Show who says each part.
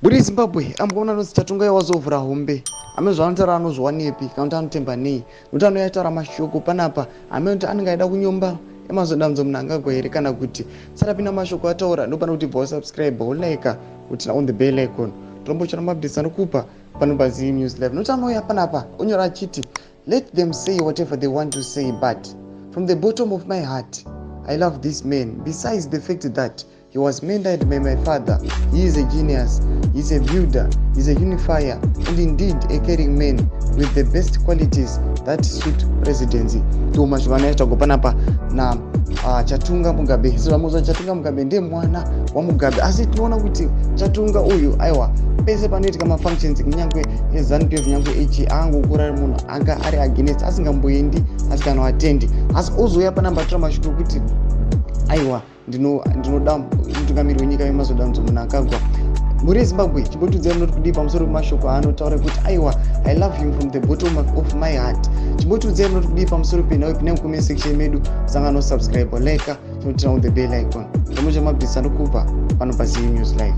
Speaker 1: Mhuri yeZimbabwe, amboona anonzi Chatunga wazovhura hombe. Amene zvaanotaura anozviwanepi kana kuti anotemba nei? Nokuti anouya ataura mashoko panapa, amene kuti anenge aida kunyomba Emmerson Dambudzo Mnangagwa here kana kuti sarapinda mashoko ataura. Ndopane kuti bva wasubscribe, wolike, kuti on the bell icon, tombochora maupdates anokupa pano paZim News Live. Nokuti anouya panapa onyora achiti, "Let them say whatever they want to say, but from the bottom of my heart I love this man. Besides the fact that he was mentored by my father, he is a genius, he is a builder, he is a unifier and indeed a caring man with the best qualities that suit presidency." Ndo mashoko anoitagwa panapa na Chatunga Mugabe. Sezvamuziva, Chatunga Mugabe ndiye mwana waMugabe, asi tinoona kuti Chatunga uyu, aiwa, pese panoitika mafunctions, kunyange eZANU PF, nyange ichi, angokura ari munhu anga ari against, asingamboendi, asikanoatendi, asi ozouya panamba atora mashoko ekuti, aiwa, ndinoda mutungamiri wenyika Emmerson Dambudzo Mnangagwa. Mhuri yeZimbabwe, chimbotiudzai munoti kudii pamusoro pemashoko aanotaura kuti, aiwa, I love him from the bottom of my heart. Chimbotiudzai munoti kudii pamusoro penhau. Ipinai mucomment section medu, sangano, subscribe, like, tinoturn on the bell icon, tomocha mabhisi anokupa pano paZim News Live.